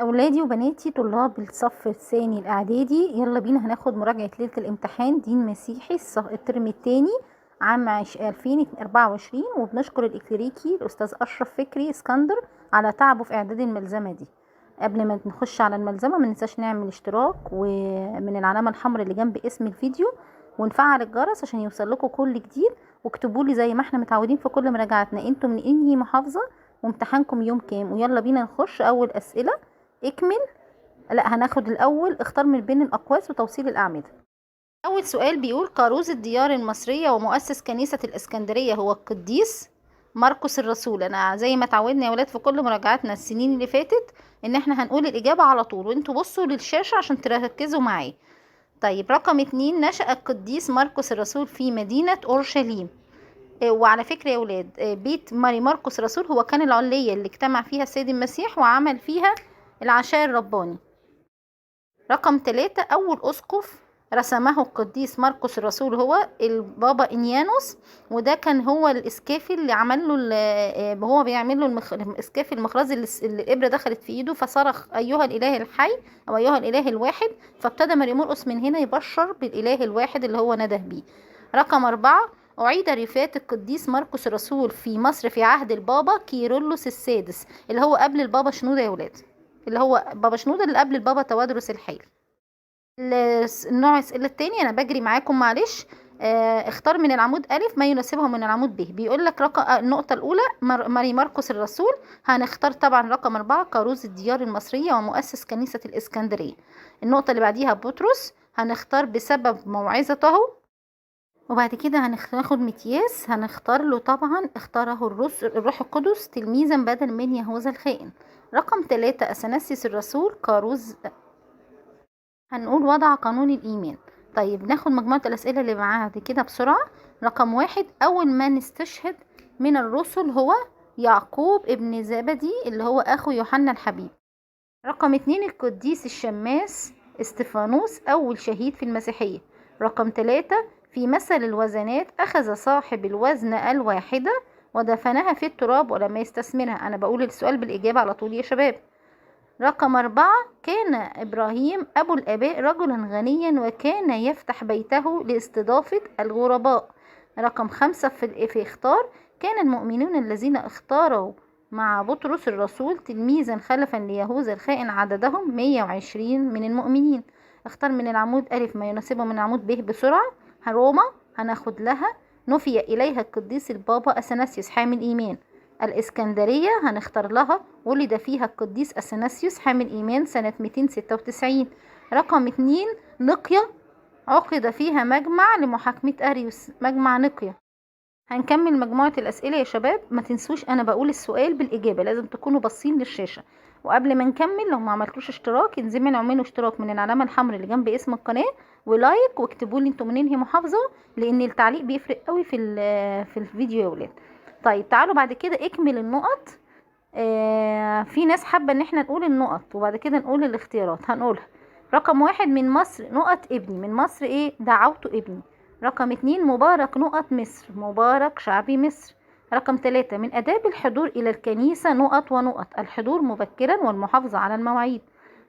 أولادي وبناتي طلاب الصف الثاني الإعدادي، يلا بينا هناخد مراجعة ليلة الامتحان دين مسيحي الترم الثاني عام 2024. وبنشكر الإكليريكي الأستاذ أشرف فكري اسكندر على تعبه في إعداد الملزمة دي. قبل ما نخش على الملزمة ما ننساش نعمل اشتراك ومن العلامة الحمراء اللي جنب اسم الفيديو، ونفعل الجرس عشان يوصل لكم كل جديد. واكتبوا لي زي ما احنا متعودين في كل مراجعاتنا انتم من انهي محافظة وامتحانكم يوم كام. ويلا بينا نخش أول أسئلة. اكمل، لا هناخد الأول اختار من بين الأقواس وتوصيل الأعمدة. أول سؤال بيقول قاروز الديار المصرية ومؤسس كنيسة الإسكندرية هو القديس مرقس الرسول. أنا زي ما اتعودنا يا ولاد في كل مراجعاتنا السنين اللي فاتت إن احنا هنقول الإجابة على طول، وانتوا بصوا للشاشة عشان تركزوا معايا. طيب رقم 2، نشأ القديس مرقس الرسول في مدينة أورشليم. وعلى فكرة يا ولاد، بيت ماري مرقس الرسول هو كان العلية اللي اجتمع فيها السيد المسيح وعمل فيها العشاء الرباني. رقم 3، أول أسقف رسمه القديس مرقس الرسول هو البابا إنيانوس، وده كان هو الإسكافي اللي عمل له هو بيعمل له الإسكافي المخرز اللي الإبرة دخلت في إيده، فصرخ أيها الإله الحي أو أيها الإله الواحد، فابتدى ماري مرقس من هنا يبشر بالإله الواحد اللي هو نده بيه. رقم 4، أعيد رفات القديس مرقس الرسول في مصر في عهد البابا كيرلس السادس، اللي هو قبل البابا شنودة يا ولاد، اللي هو بابا شنودة اللي قبل البابا توادرس الحالي. النوع الأسئلة التاني، أنا بجري معاكم معلش. اختار من العمود ألف ما يناسبه من العمود ب. بيقول لك النقطة الأولى ماري مرقس الرسول، هنختار طبعا رقم 4 قاروز الديار المصرية ومؤسس كنيسة الإسكندرية. النقطة اللي بعديها بطرس، هنختار بسبب موعظته. وبعد كده هناخد متياس، هنختار له طبعا اختاره الروح القدس تلميذا بدل من يهوذا الخائن. رقم 3 أثناسيوس الرسول قاروز، هنقول وضع قانون الإيمان. طيب ناخد مجموعة الأسئلة اللي بعد كده بسرعة. رقم 1، أول من استشهد من الرسل هو يعقوب ابن زبدي اللي هو أخو يوحنا الحبيب. رقم 2، القديس الشماس استفانوس أول شهيد في المسيحية. رقم 3، في مثل الوزنات أخذ صاحب الوزنة الواحدة ودفنها في التراب ولم يستثمرها. أنا بقول السؤال بالإجابة على طول يا شباب. رقم 4، كان إبراهيم أبو الآباء رجلا غنيا وكان يفتح بيته لاستضافة الغرباء. رقم 5، في اختار كان المؤمنون الذين اختاروا مع بطرس الرسول تلميذا خلفا ليهوذا الخائن عددهم 120 من المؤمنين. اختار من العمود ألف ما يناسبه من العمود ب بسرعة. روما هناخد لها نفي إليها القديس البابا أثناسيوس حامل إيمان. الإسكندرية هنختار لها ولد فيها القديس أثناسيوس حامل إيمان سنة 296. رقم 2، نقية عقد فيها مجمع لمحاكمة أريوس، مجمع نقية. هنكمل مجموعة الأسئلة يا شباب، ما تنسوش أنا بقول السؤال بالإجابة، لازم تكونوا باصين للشاشة. وقبل ما نكمل لو ما عملتوش اشتراك انزلوا اعملوا اشتراك من العلامة الحمراء اللي جنب اسم القناة، ولايك، واكتبوا لي انتوا منين هي محافظة، لأن التعليق بيفرق قوي في الفيديو يا ولاد. طيب تعالوا بعد كده اكمل النقط. في ناس حابة ان احنا نقول النقط وبعد كده نقول الاختيارات، هنقولها. رقم 1، من مصر نقط ابني، من مصر ايه؟ دعوت ابني. رقم 2، مبارك نقط مصر، مبارك شعبي مصر. رقم 3، من آداب الحضور إلى الكنيسة نقط ونقط، الحضور مبكرا والمحافظة على المواعيد.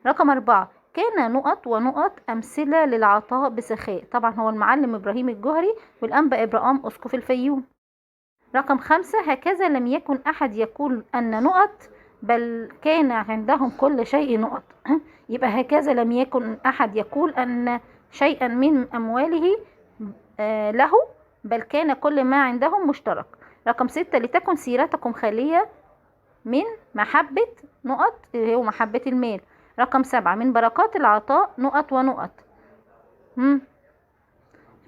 رقم 4، كان نقط ونقط أمثلة للعطاء بسخاء، طبعا هو المعلم إبراهيم الجوهري والأنبا إبراهام أسقف الفيوم. رقم 5، هكذا لم يكن أحد يقول أن نقط بل كان عندهم كل شيء نقط. يبقى هكذا لم يكن أحد يقول أن شيئا من أمواله، له بل كان كل ما عندهم مشترك. رقم 6، لتكن سيرتكم خالية من محبة نقط، اللي هو محبة المال. رقم 7، من بركات العطاء نقط ونقط.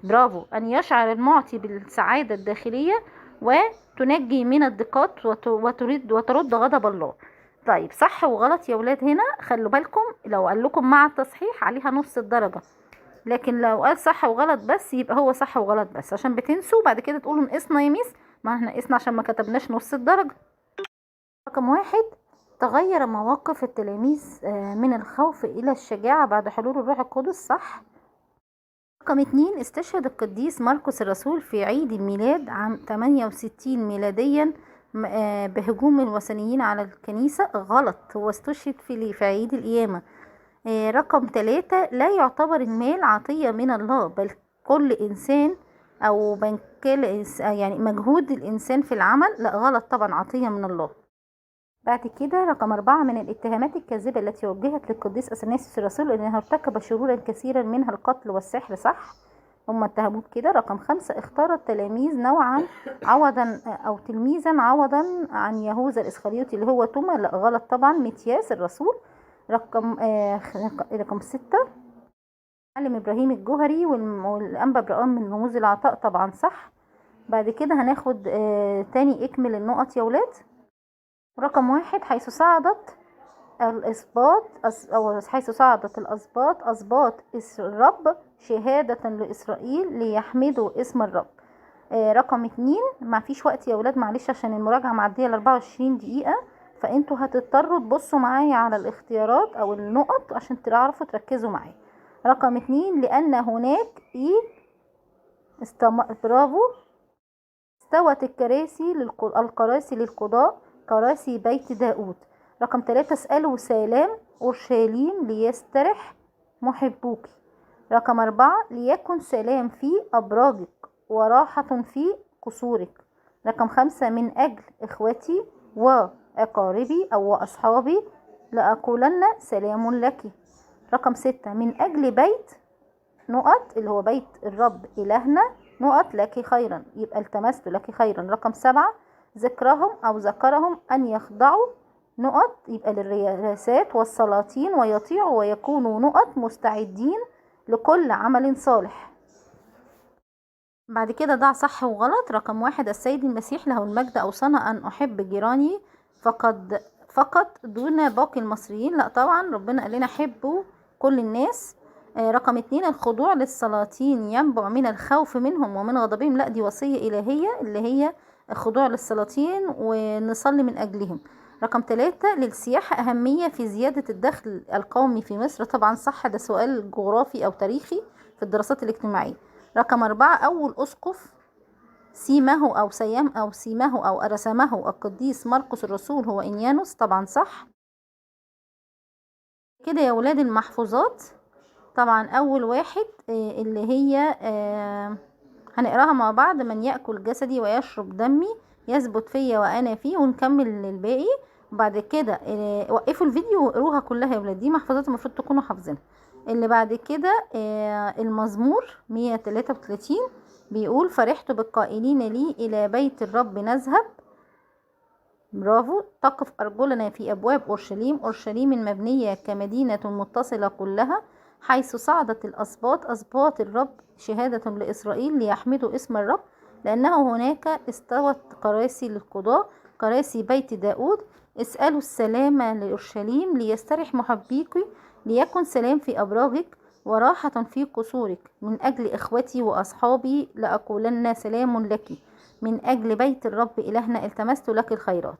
برافو، أن يشعر المعطي بالسعادة الداخلية وتنجي من الضيقات وترد غضب الله. طيب صح وغلط يا ولاد، هنا خلوا بالكم لو قال لكم مع التصحيح عليها نص الدرجة، لكن لو قال صح وغلط بس يبقى هو صح وغلط بس، عشان بتنسوا بعد كده تقولوا نقصنا يا ميس، ما احنا نقصنا عشان ما كتبناش نص الدرجة. رقم 1، تغير مواقف التلاميذ، من الخوف إلى الشجاعة بعد حلول الروح القدس، صح. رقم 2، استشهد القديس مرقس الرسول في عيد الميلاد عام 68 ميلاديا بهجوم الوثنيين على الكنيسة، غلط، هو استشهد في عيد القيامة. رقم 3، لا يعتبر المال عطية من الله، بل كل إنسان أو بل كل يعني مجهود الإنسان في العمل، لا غلط طبعا، عطية من الله. بعد كده رقم 4، من الاتهامات الكاذبة التي وجهت للقديس أثناسيوس الرسول أنه ارتكب شرورا كثيرا منها القتل والسحر، صح، هم اتهموه كده. رقم 5، اختار التلاميذ نوعا عوضا أو تلميذا عوضا عن يهوذا الإسخريوطي اللي هو توما، لا غلط طبعا، متياس الرسول. رقم 6، معلم إبراهيم الجوهري والأنبا برقان من رموز العطاء، طبعا صح. بعد كده هناخد تاني اكمل النقط يا ولاد. رقم 1، حيث صعدت الأسباط، أو حيث صعدت الأسباط، أسباط الرب شهادة لإسرائيل ليحمدوا اسم الرب. رقم 2، ما فيش وقت يا ولاد معلش عشان المراجعة معدية ل 24 دقيقة، فانتوا هتضطروا تبصوا معايا على الاختيارات أو النقط عشان تعرفوا تركزوا معايا. رقم 2، لأن هناك إيه برافو، استوت الكراسي الكراسي للقضاء، كراسي بيت داود. رقم 3، اسألوا سلام أورشليم ليسترح محبوك. رقم 4، ليكن سلام في أبراجك وراحة في قصورك. رقم 5، من أجل إخوتي وأقاربي أو أصحابي لأقولن سلام لك. رقم 6، من أجل بيت نقط اللي هو بيت الرب إلهنا نقط لك خيرا، يبقى التمست لك خيرا. رقم 7، ذكرهم أو ذكرهم أن يخضعوا نقط، يبقى للرياسات والسلاطين ويطيعوا ويكونوا نقط مستعدين لكل عمل صالح. بعد كده ضع صح وغلط. رقم 1، السيد المسيح له المجد أوصانا أن أحب جيراني فقط دون باقي المصريين، لا طبعا ربنا قال لنا حبوا كل الناس. رقم 2، الخضوع للسلاطين ينبع من الخوف منهم ومن غضبهم، لا دي وصية إلهية اللي هي الخضوع للسلاطين ونصلي من أجلهم. رقم 3، للسياحة أهمية في زيادة الدخل القومي في مصر، طبعا صح، ده سؤال جغرافي أو تاريخي في الدراسات الاجتماعية. رقم 4، أول أسقف سيمه أو سيام أو سيمه أو رسمه القديس مرقس الرسول هو إنيانوس، طبعا صح. كده يا ولاد المحفوظات، طبعا أول واحد اللي هي هنقراها مع بعض، من يأكل جسدي ويشرب دمي يثبت فيا وأنا فيه، ونكمل الباقي. وبعد كده وقفوا الفيديو وقروها كلها يا ولاد، دي محفوظات المفروض تكونوا حافظينها. اللي بعد كده المزمور 133 بيقول فرحت بالقائلين لي إلى بيت الرب نذهب، برافو، تقف أرجلنا في أبواب أورشليم، أورشليم المبنية كمدينة متصلة كلها، حيث صعدت الأسباط، أسباط الرب شهادة لإسرائيل ليحمدوا اسم الرب، لأنه هناك استوت كراسي للقضاء، كراسي بيت داود. اسألوا السلام لأورشليم ليسترح محبيك، ليكن سلام في أبراجك وراحة في قصورك. من أجل إخوتي وأصحابي لأقولن سلام لك، من أجل بيت الرب إلهنا التمست لك الخيرات.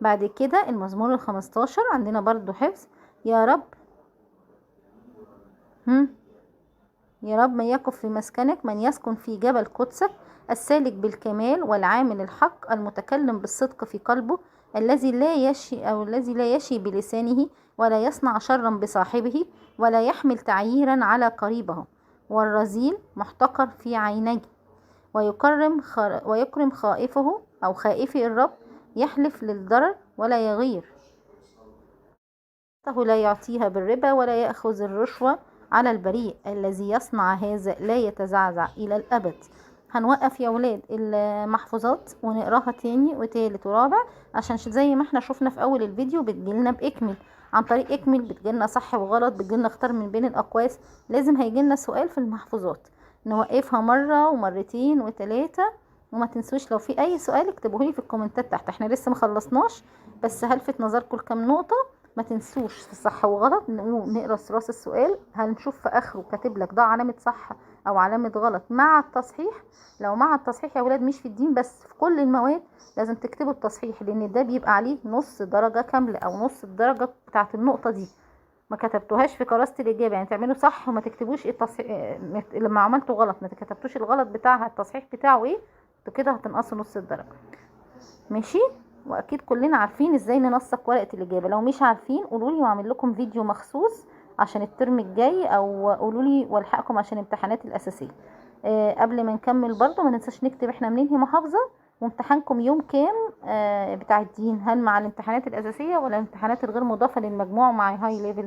بعد كده المزمور 15 عندنا برضو حفظ، يا رب يا رب من يقف في مسكنك، من يسكن في جبل قدسك، السالك بالكمال والعامل الحق، المتكلم بالصدق في قلبه، الذي لا يشي أو الذي لا يشي بلسانه، ولا يصنع شرا بصاحبه، ولا يحمل تعييرا على قريبه، والرذيل محتقر في عينيه، ويكرم خائفه أو خائفي الرب، يحلف للضرر ولا يغير، لا يعطيها بالربا ولا يأخذ الرشوة على البريء، الذي يصنع هذا لا يتزعزع إلى الأبد. هنوقف يا ولاد المحفوظات ونقراها تاني وتالت ورابع، عشان زي ما احنا شفنا في أول الفيديو بتجيلنا بإكمل، عن طريق اكمل بتجيلنا صح وغلط، بتجيلنا اختار من بين الأقواس، لازم هيجيلنا سؤال في المحفوظات. نوقفها مرة ومرتين وتلاتة، وما تنسوش لو في أي سؤال اكتبوه لي في الكومنتات تحت، احنا لسه ما خلصناش بس هلفت نظركم لكام نقطة. ما تنسوش في صح وغلط نقرا راس السؤال، هنشوف في اخره كاتب لك ده علامة صح او علامة غلط مع التصحيح. لو مع التصحيح يا ولاد مش في الدين بس، في كل المواد لازم تكتبوا التصحيح، لان ده بيبقى عليه نص درجة كاملة او نص الدرجة بتاعة النقطة دي. ما كتبتوهاش في كراسة الإجابة، يعني تعملوا صح وما تكتبوش التصحيح، لما عملتوا غلط ما كتبتوش الغلط بتاعها التصحيح بتاعه ايه، انتوا كده هتنقصوا نص الدرجة. ماشي. واكيد كلنا عارفين ازاي ننسق ورقة الاجابة. لو مش عارفين قولولي واعمل لكم فيديو مخصوص عشان الترم الجاي، او قولولي والحقكم عشان الامتحانات الاساسية. قبل ما نكمل برضو ما ننساش نكتب احنا منين هي محافظة، وامتحانكم يوم كام بتاع الدين، هل مع الامتحانات الاساسية ولا الامتحانات الغير مضافة للمجموع مع High Level.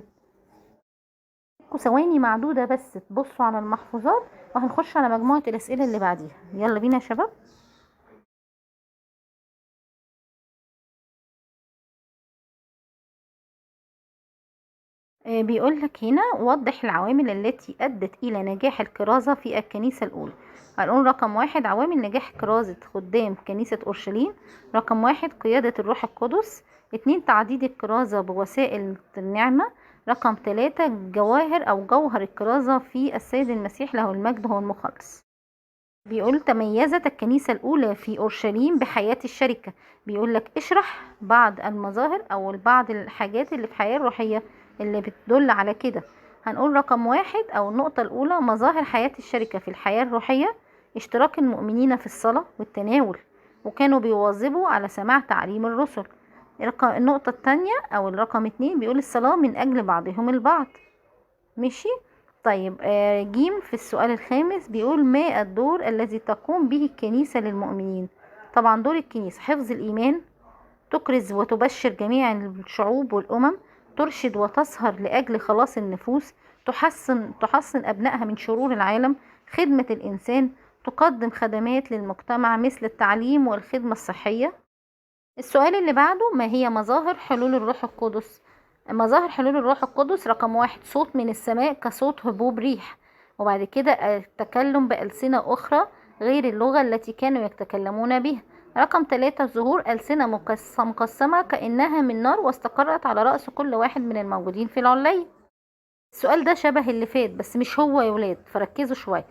ثواني معدودة بس تبصوا على المحفوظات، وهنخش على مجموعة الاسئلة اللي بعديها. يلا بينا يا شباب. بيقول لك هنا وضح العوامل التي أدت إلى نجاح الكرازة في الكنيسة الأولى. هنقول رقم 1 عوامل نجاح كرازة خدام كنيسة أورشليم. رقم 1 قيادة الروح القدس. 2 تعديد الكرازة بوسائل النعمة. رقم 3 جواهر أو جوهر الكرازة في السيد المسيح له المجد هو المخلص. بيقول تميزت الكنيسة الأولى في أورشليم بحياة الشركة. بيقول لك اشرح بعض المظاهر أو بعض الحاجات اللي في الحياة الروحية اللي بتدل على كده. هنقول رقم 1 أو النقطة الأولى مظاهر حياة الشركة في الحياة الروحية اشتراك المؤمنين في الصلاة والتناول، وكانوا بيواظبوا على سماع تعليم الرسل. النقطة التانية أو الرقم 2 بيقول الصلاة من أجل بعضهم البعض. ماشي. طيب جيم في السؤال الخامس بيقول ما الدور الذي تقوم به الكنيسة للمؤمنين؟ طبعا دور الكنيسة حفظ الإيمان، تكرز وتبشر جميع الشعوب والأمم، ترشد وتسهر لأجل خلاص النفوس، تحصن أبنائها من شرور العالم، خدمة الإنسان، تقدم خدمات للمجتمع مثل التعليم والخدمة الصحية. السؤال اللي بعده ما هي مظاهر حلول الروح القدس؟ مظاهر حلول الروح القدس رقم 1 صوت من السماء كصوت هبوب ريح، وبعد كده التكلم بألسنة أخرى غير اللغة التي كانوا يتكلمون بها. رقم 3 ظهور ألسنة مقسمة كأنها من نار واستقرت على رأس كل واحد من الموجودين في العلية. السؤال ده شبه اللي فات بس مش هو يا ولاد، فركزوا شوية.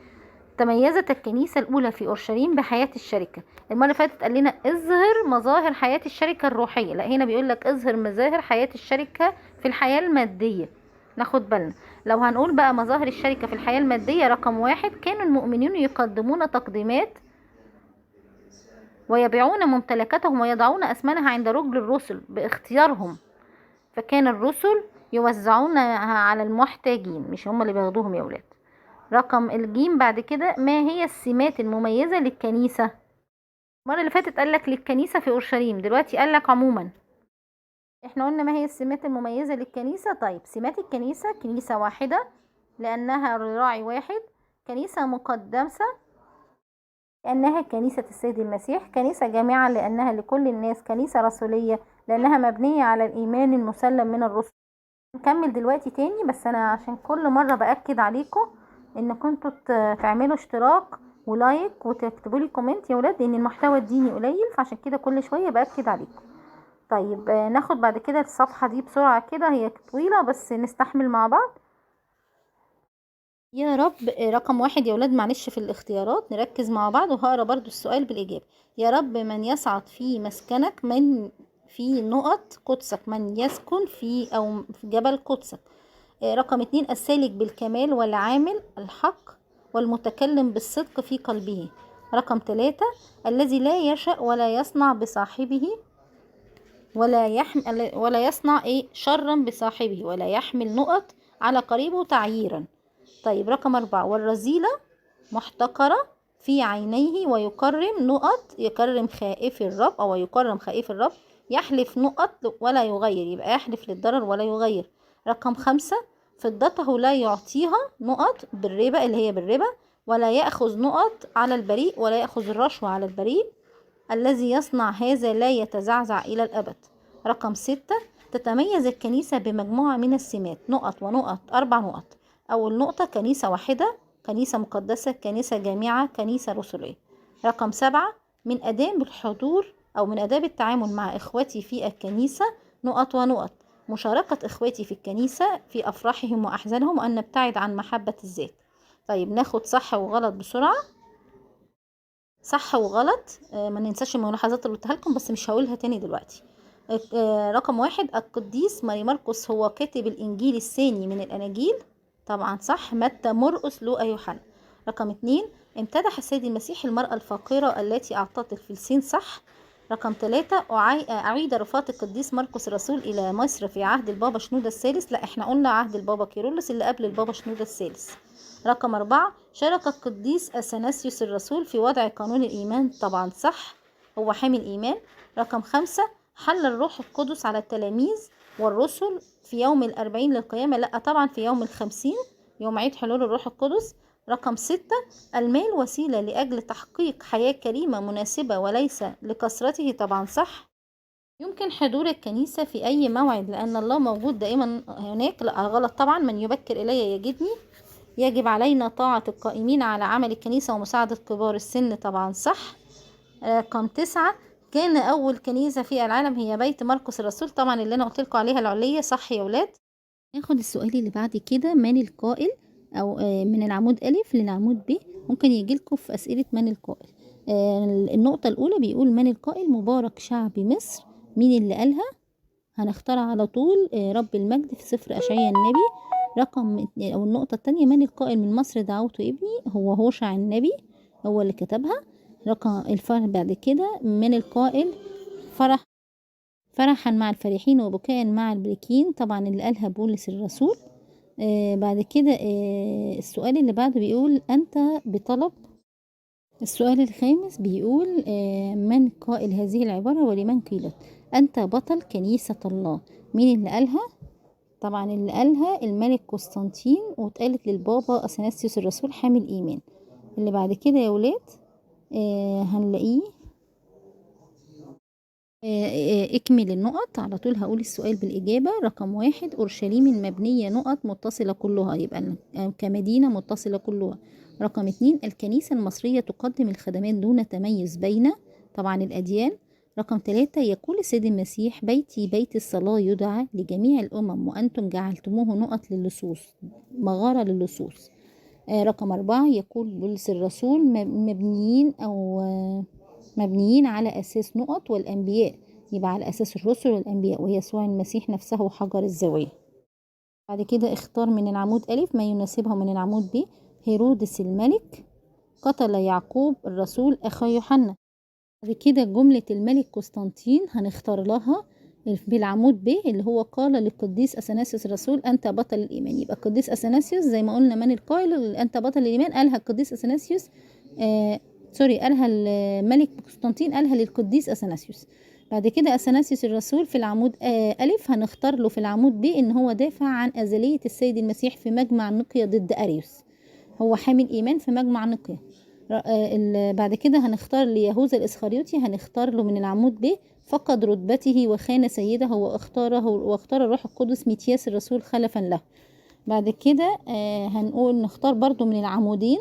تميزت الكنيسة الأولى في أورشليم بحياة الشركة. المرة اللي فاتت قال لنا اظهر مظاهر حياة الشركة الروحية، لا هنا بيقول لك اظهر مظاهر حياة الشركة في الحياة المادية. ناخد بالنا لو هنقول بقى مظاهر الشركة في الحياة المادية رقم 1 كانوا المؤمنين يقدمون تقديمات ويبيعون ممتلكاتهم ويضعون أثمانها عند رجل الرسل باختيارهم، فكان الرسل يوزعونها على المحتاجين، مش هم اللي بياخدوهم يا ولاد. رقم الجيم بعد كده ما هي السمات المميزة للكنيسة؟ المرة اللي فاتت قال لك للكنيسة في أورشليم، دلوقتي قال لك عموما. احنا قلنا ما هي السمات المميزة للكنيسة. طيب سمات الكنيسة كنيسة واحدة لأنها راعي واحد، كنيسة مقدسة لأنها كنيسة السيد المسيح، كنيسة جامعة لأنها لكل الناس، كنيسة رسولية لأنها مبنية على الإيمان المسلم من الرسل. نكمل دلوقتي تاني، بس أنا عشان كل مرة بأكد عليكم إن كنتوا تعملوا اشتراك و like وتكتبوا لي comment يا ولاد، لأن المحتوى الديني قليل، فعشان كده كل شوية بأكد عليكم. طيب ناخد بعد كده الصفحة دي بسرعة كده، هي طويلة بس نستحمل مع بعض يا رب. رقم 1 يا ولاد معلش في الاختيارات نركز مع بعض، وهقرا برضو السؤال بالإجابة. يا رب من يصعد في مسكنك، من في نقط قدسك، من يسكن في أو في جبل قدسك. رقم 2 السالك بالكمال والعامل الحق والمتكلم بالصدق في قلبه. رقم 3 الذي لا يشأ ولا يصنع بصاحبه ولا يصنع شرا بصاحبه ولا يحمل نقط على قريبه تعييرا. طيب رقم 4 والرذيلة محتقرة في عينيه ويكرم نقط، يكرم خائف الرب أو يكرم خائف الرب، يحلف نقط ولا يغير، يبقى يحلف للضرر ولا يغير. رقم 5 فضته لا يعطيها نقط بالربا اللي هي بالربا، ولا يأخذ نقط على البريء ولا يأخذ الرشوة على البريء، الذي يصنع هذا لا يتزعزع إلى الأبد. رقم 6 تتميز الكنيسة بمجموعة من السمات نقط ونقط، 4 نقط. أول نقطة كنيسة واحدة، كنيسة مقدسة، كنيسة جامعة، كنيسة رسولية. رقم 7 من آداب الحضور أو من آداب التعامل مع إخوتي في الكنيسة نقط ونقط، مشاركة إخواتي في الكنيسة في أفراحهم وأحزانهم، وأن نبتعد عن محبة الذات. طيب ناخد صح وغلط بسرعة. صح وغلط، ما ننساش الملاحظات اللي قلتها لكم بس مش هقولها تاني دلوقتي. رقم 1 القديس ماري مرقس هو كاتب الإنجيل الثاني من الأناجيل، طبعا صح، متى مرقس لوقا يوحنا. رقم 2 امتدح السيد المسيح المرأة الفقيرة التي أعطت الفلسين، صح. رقم 3، أعيد رفات القديس مرقس الرسول إلى مصر في عهد البابا شنودة الثالث. لا، احنا قلنا عهد البابا كيرلس اللي قبل البابا شنودة الثالث. رقم 4، شارك القديس أثناسيوس الرسول في وضع قانون الإيمان. طبعا صح، هو حامي الإيمان. رقم 5، حل الروح القدس على التلاميذ والرسل في يوم 40 للقيامة. لا طبعا في يوم 50، يوم عيد حلول الروح القدس. رقم 6، المال وسيلة لأجل تحقيق حياة كريمة مناسبة وليس لكثرته. طبعا صح. يمكن حضور الكنيسة في أي موعد لأن الله موجود دائما هناك. لا غلط طبعا، من يبكر إلي يجدني. يجب علينا طاعة القائمين على عمل الكنيسة ومساعدة كبار السن. طبعا صح. رقم 9، كان أول كنيسة في العالم هي بيت مرقس الرسول. طبعا اللي أنا قلت لكم عليها العلية. صح يا ولاد. ناخد السؤال اللي بعد كده، من القائل، أو من العمود ألف للعمود ب. ممكن يجي لكم في أسئلة من القائل. النقطة الأولى بيقول من القائل مبارك شعب مصر. مين اللي قالها؟ هنختار على طول رب المجد في سفر أشعياء النبي. رقم أو النقطة التانية، من القائل من مصر دعوت ابني، هو هوشع النبي هو اللي كتبها. رقم الفرح بعد كده، من القائل فرحا مع الفرحين وبكاء مع الباكين. طبعا اللي قالها بولس الرسول. بعد كده السؤال اللي بعده بيقول أنت بطلب. السؤال الخامس بيقول من قائل هذه العبارة ولمن قيلت؟ أنت بطل كنيسة الله. مين اللي قالها؟ طبعا اللي قالها الملك قسطنطين، واتقالت للبابا أثناسيوس الرسول حامل إيمان. اللي بعد كده يا ولاد هنلاقيه اكمل النقط على طول. هقول السؤال بالإجابة. رقم 1، أورشليم المبنية نقط متصلة كلها، يبقى كمدينة متصلة كلها. رقم 2، الكنيسة المصرية تقدم الخدمات دون تميز بين طبعا الأديان. رقم 3، يقول السيد المسيح بيتي بيت الصلاة يدعى لجميع الأمم وأنتم جعلتموه نقط للصوص، مغارة للصوص. رقم 4، يقول بولس الرسول مبنيين أو مبنيين على أساس نقط والأنبياء، يبقى على أساس الرسل والأنبياء ويسوع المسيح نفسه حجر الزاوية. بعد كده اختار من العمود ألف ما يناسبه من العمود ب. هيرودس الملك قتل يعقوب الرسول أخا يوحنا. بعد كده جملة الملك قسطنطين هنختار لها بالعمود ب اللي هو قال للقديس أثناسيوس الرسول أنت بطل الإيمان. يبقى القديس أثناسيوس زي ما قلنا من القائل أنت بطل الإيمان، قالها القديس أثناسيوس قالها الملك قسطنطين، قالها للقديس أثناسيوس. بعد كده أثناسيوس الرسول في العمود ألف هنختار له في العمود ب إن هو دافع عن أزلية السيد المسيح في مجمع نقية ضد أريوس، هو حامل إيمان في مجمع نقية. بعد كده هنختار ليهوذا الإسخريوطي، هنختار له من العمود ب فقد رتبته وخان سيده واختار الروح القدس ميتياس الرسول خلفا له. بعد كده هنقول نختار برضو من العمودين،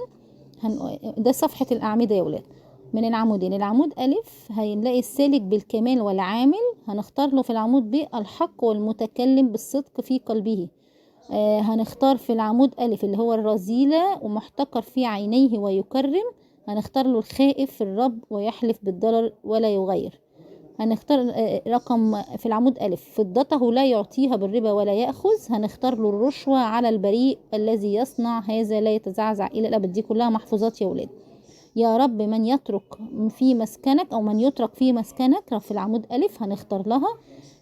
ده صفحة الأعمدة يا ولاد. من العمودين، العمود ألف هنلاقي السالك بالكمال والعامل، هنختار له في العمود ب الحق والمتكلم بالصدق في قلبه. هنختار في العمود ألف اللي هو الرذيلة ومحتقر في عينيه ويكرم، هنختار له الخائف في الرب ويحلف بالضرر ولا يغير. هنختار رقم في العمود ألف فضته لا يعطيها بالربا ولا يأخذ، هنختار له الرشوة على البريء الذي يصنع هذا لا يتزعزع إلى الأبد. دي كلها محفوظات يا ولاد. يا رب من يترك في مسكنك أو من يترك في مسكنك، في العمود ألف هنختار لها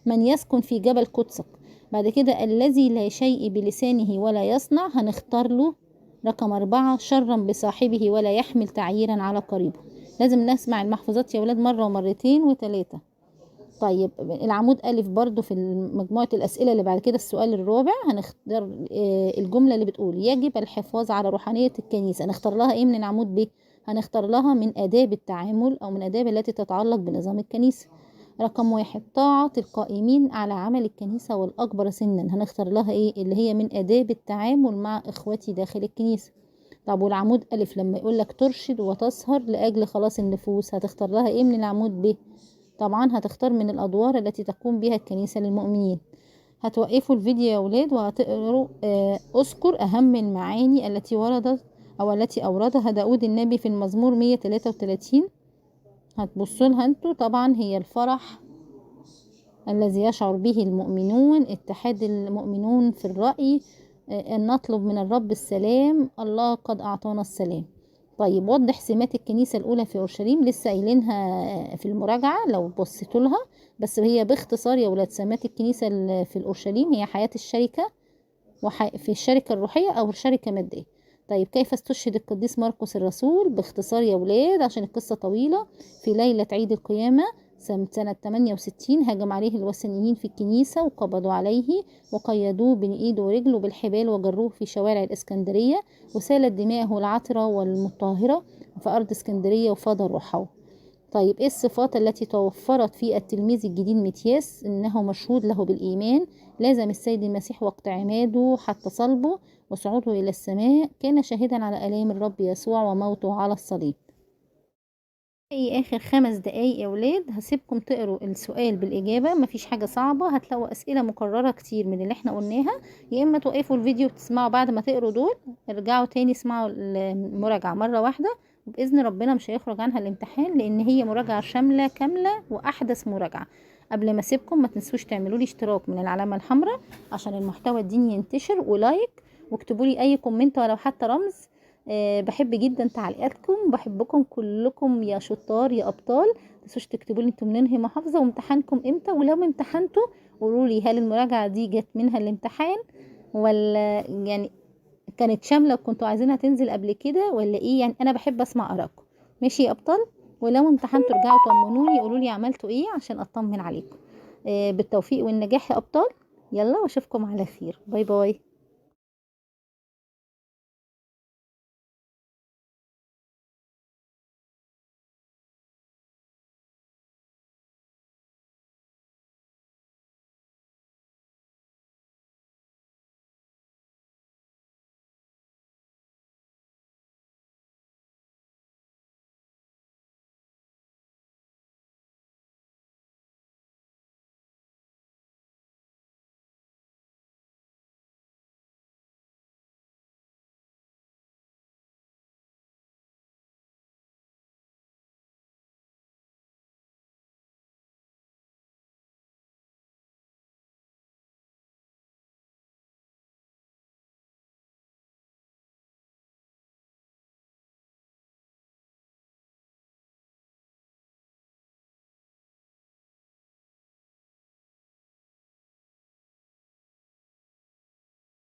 من يسكن في جبل قدسك. بعد كده الذي لا شيء بلسانه ولا يصنع، هنختار له رقم 4 شرا بصاحبه ولا يحمل تعييرا على قريبه. لازم نسمع المحفوظات يا ولاد مرة ومرتين وثلاثة. طيب العمود ألف برضو في مجموعة الأسئلة اللي بعد كده السؤال الرابع هنختار الجملة اللي بتقول يجب الحفاظ على روحانية الكنيسة، هنختار لها إيه من العمود ب؟ هنختار لها من آداب التعامل أو من آداب التي تتعلق بنظام الكنيسة. رقم 1 طاعة القائمين على عمل الكنيسة والأكبر سنا، هنختار لها إيه؟ اللي هي من آداب التعامل مع إخوتي داخل الكنيسة. طب والعمود ألف لما يقول لك ترشد وتسهر لأجل خلاص النفوس، هتختار لها إيه من العمود ب؟ طبعا هتختار من الأدوار التي تقوم بها الكنيسة للمؤمنين. هتوقفوا الفيديو يا ولاد وهتقروا أذكر أهم المعاني التي وردت أو التي أوردها داود النبي في المزمور 133. هتبصوا لها انتوا. طبعا هي الفرح الذي يشعر به المؤمنون، اتحاد المؤمنون في الرأي، أن نطلب من الرب السلام، الله قد أعطانا السلام. طيب وضح سمات الكنيسة الأولى في أورشليم، لسه قايلينها في المراجعة لو بصيتوا لها، بس هي باختصار يا ولاد سمات الكنيسة في الأورشليم هي حياة الشركة في الشركة الروحية أو الشركة المادية. طيب كيف استشهد القديس مرقس الرسول؟ باختصار يا ولاد عشان القصة طويلة، في ليلة عيد القيامة سنة 68 هجم عليه الوثنيين في الكنيسة وقبضوا عليه وقيدوه بين ايده ورجله بالحبال وجروه في شوارع الإسكندرية، وسالت دماؤه العطرة والمطهرة في أرض اسكندرية وفاض روحه. طيب ايه الصفات التي توفرت في التلميذ الجديد متياس؟ انه مشهود له بالإيمان، لازم السيد المسيح وقت عماده حتى صلبه وصعوده إلى السماء، كان شاهدا على آلام الرب يسوع وموته على الصليب. باقي آخر 5 دقايق يا ولاد، هسيبكم تقروا السؤال بالإجابة، مفيش حاجة صعبة، هتلاقوا أسئلة مكررة كتير من اللي احنا قلناها، يا إما توقفوا الفيديو وتسمعوا بعد ما تقروا دول، ارجعوا تاني اسمعوا المراجعة مرة واحدة، وبإذن ربنا مش هيخرج عنها الامتحان لأن هي مراجعة شاملة كاملة وأحدث مراجعة. قبل ما اسيبكم ما تنسوش تعملوا لي اشتراك من العلامة الحمراء عشان المحتوى الديني ينتشر، و like، واكتبوا لي أي comment ولو حتى رمز. بحب جدا تعليقاتكم، بحبكم كلكم يا شطار يا ابطال. ما تنسوش تكتبوا لي انتوا منين هي محافظه وامتحانكم امتى، ولو امتحنتوا قولوا لي هل المراجعه دي جت منها الامتحان ولا كانت شامله وكنتوا عايزينها تنزل قبل كده ولا ايه. انا بحب اسمع ارائكم. ماشي يا ابطال، ولو امتحنتوا ارجعوا طمنوني قولوا لي عملتوا ايه عشان اطمن عليكم. بالتوفيق والنجاح يا ابطال. يلا واشوفكم على خير. bye bye.